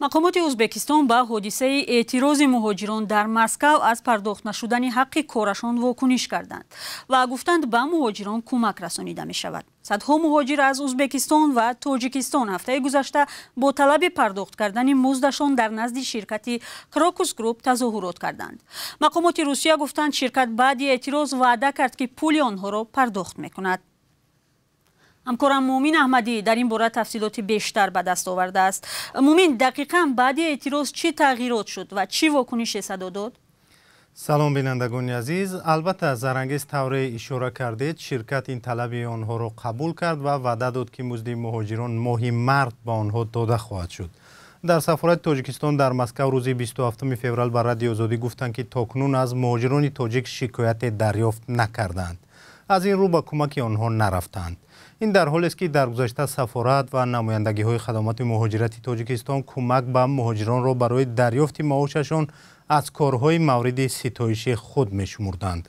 Мақомоти Ӯзбекистон ба ҳодисаи эътирози муҳоҷирон дар Москав аз пардохт нашудани ҳаққи корашон вокуниш карданд ва гуфтанд, ба муҳоҷирон кӯмак расонида мешавад. Садҳо муҳоҷир аз Ӯзбекистон ва Тоҷикистон ҳафтаи гузашта бо талаби пардохт кардани муздашон дар назди ширкати Крокус Груп тазоҳурот карданд. Мақомоти Русия гуфтанд, ширкат баъди эътироз ваъда кард, ки пули онҳоро пардохт мекунад. Ҳамкорам Муъмин Аҳмадӣ дар ин бора тафсилоти бештар ба даст овардааст. Муъмин, дақиқан баъди эътироз чӣ тағйирот шуд ва чӣ вокунише садо дод? Салом, бинандагони азиз. Албатта, Зарангез, тавре ишора кардед, ширкат ин талаби онҳоро қабул кард ва ваъда дод, ки музди муҳоҷирон моҳи март ба онҳо дода хоҳад шуд. Дар сафорати Тоҷикистон дар Москав рӯзи 27 феврал ба Радиои Озодӣ гуфтанд, ки то кунун аз муҳоҷирони тоҷик шикояте дарёфт накарданд, аз ин рӯ ба кӯмаки онҳо нарафтанд. Ин дар ҳолест, ки дар гузашта сафорат ва намояндагиҳои хадамоти муҳоҷирати Тоҷикистон кӯмак ба муҳоҷиронро барои дарёфти маошашон аз корҳои мавриди ситоиши худ мешумурданд.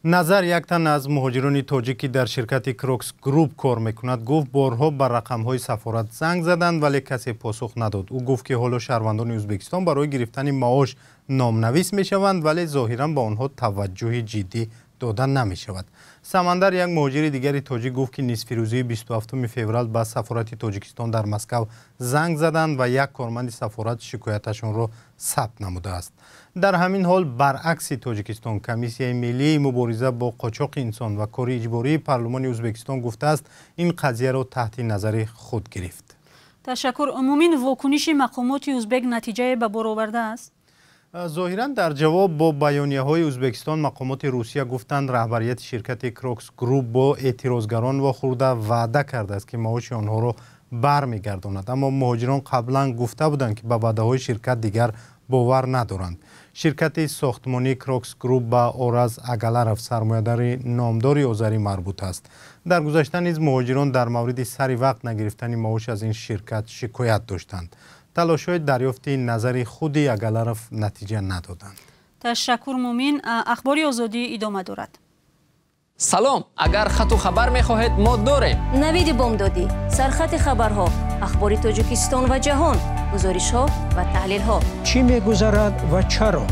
Назар, як тан аз муҳоҷирони тоҷик, ки дар ширкати Крокус Груп кор мекунад, гуфт, борҳо ба рақамҳои сафорат занг заданд, вале касе посух надод. Ӯ гуфт, ки ҳоло шаҳрвандони Ӯзбекистон барои гирифтани маош номнавис мешаванд, вале зоҳиран ба онҳо таваҷҷӯҳи ҷиддӣ дода намешавад. Самандар, як муҳоҷири дигари тоҷик, гуфт, ки нисфирӯзии 27 феврал ба сафорати Тоҷикистон дар Москав занг заданд ва як корманди сафорат шикояташонро сабт намудааст. Дар ҳамин ҳол, баръакси Тоҷикистон, Комиссияи миллии мубориза бо қочоқи инсон ва кори иҷбории парлумони Ӯзбекистон гуфтааст, ин қазияро таҳти назари худ гирифт. Ташаккур, Муъмин. Вокуниши мақомоти ӯзбек натиҷае ба бор овардааст? Зоҳиран, дар ҷавоб бо баёнияҳои Ӯзбекистон мақомоти Русия гуфтанд, раҳбарияти ширкати Крокус Груп бо эътирозгарон вохӯрда, ваъда кардааст, ки маоши онҳоро бармегардонад. Аммо муҳоҷирон қаблан гуфта буданд, ки ба ваъдаҳои ширкат дигар бовар надоранд. Ширкати сохтмонии Крокус Груп ба Ораз Агаларов, сармоядари номдори озарӣ, марбут аст. Дар гузашта низ муҳоҷирон дар мавриди сари вақт нагирифтани маош аз ин ширкат шикоят доштанд. Талошҳои дарёфти назари худи Агаларов натиҷа надоданд. Ташаккур, Муъмин. Ахбори Озодӣ идома дорад. Салом, агар хату хабар мехоҳед, мо дорем. Навиди бомдодӣ, сархати хабарҳо, ахбори Тоҷикистон ва ҷаҳон, гузоришҳо ва таҳлилҳо. Чӣ мегузарад ва чаро?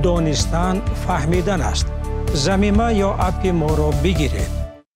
Донистан фаҳмидан аст. Замима ё аппи моро бигиред.